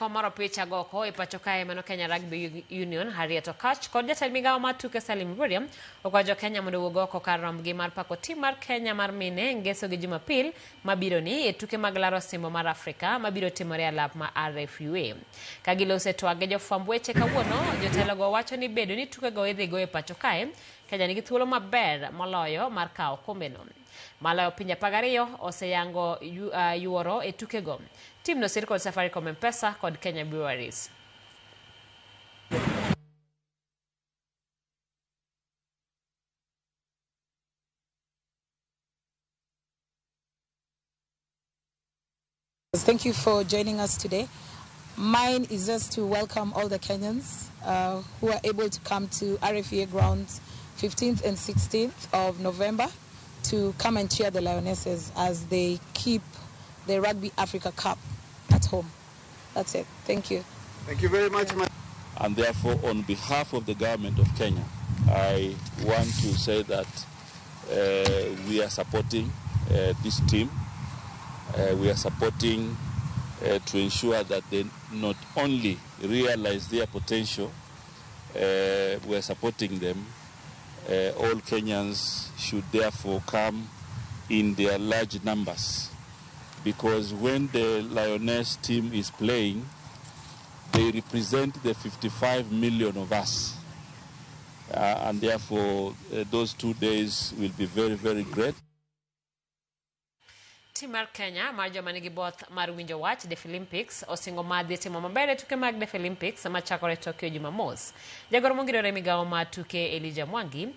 Kom mar opich agoko e pacho kae mano Kenya Rugby Union Harriet Okatch kod jatend migawo mar tuke Salim Mvurya okwayo jo Kenya mondo owuog oko kar rombgi mar pako tim mar Kenya mar mine ngeso gi Jumapil mabiro ni e tuke mag laro osimbo mar Afrika mabiro timore e alap ma RFUA. Ka giloso e twak gi jofwamb weche kawuono, jotelogo wacho ni bedo ni tukego idhi go e pacho kae, Kenya nigi thuolo maber moloyo mar kawo okombeno. Maloyo pinje 12 oseyango yuoro e tukego. Timno sir kod Safaricom M-Pesa kod Kenya Breweries. Thank you for joining us today. Mine is just to welcome all the Kenyans who are able to come to RFUEA grounds 15th and 16th of November to come and cheer the Lionesses as they keep the Rugby Africa Cup at home. That's it. Thank you. Thank you very much. And therefore, on behalf of the government of Kenya, I want to say that we are supporting this team. We are supporting to ensure that they not only realize their potential, we are supporting them. All Kenyans should therefore come in their large numbers, because when the Lioness team is playing, they represent the 55 million of us. And therefore, those 2 days will be very, very great. Tim mar Kenya mar joma nigi both mar winjo wach Deaflympics osingo mar dhi timo maber e tuke mag Deaflympics machakore Tokyo Jumamos. Jagoro mongirore e migawo mar tuke Elijah Mwangi.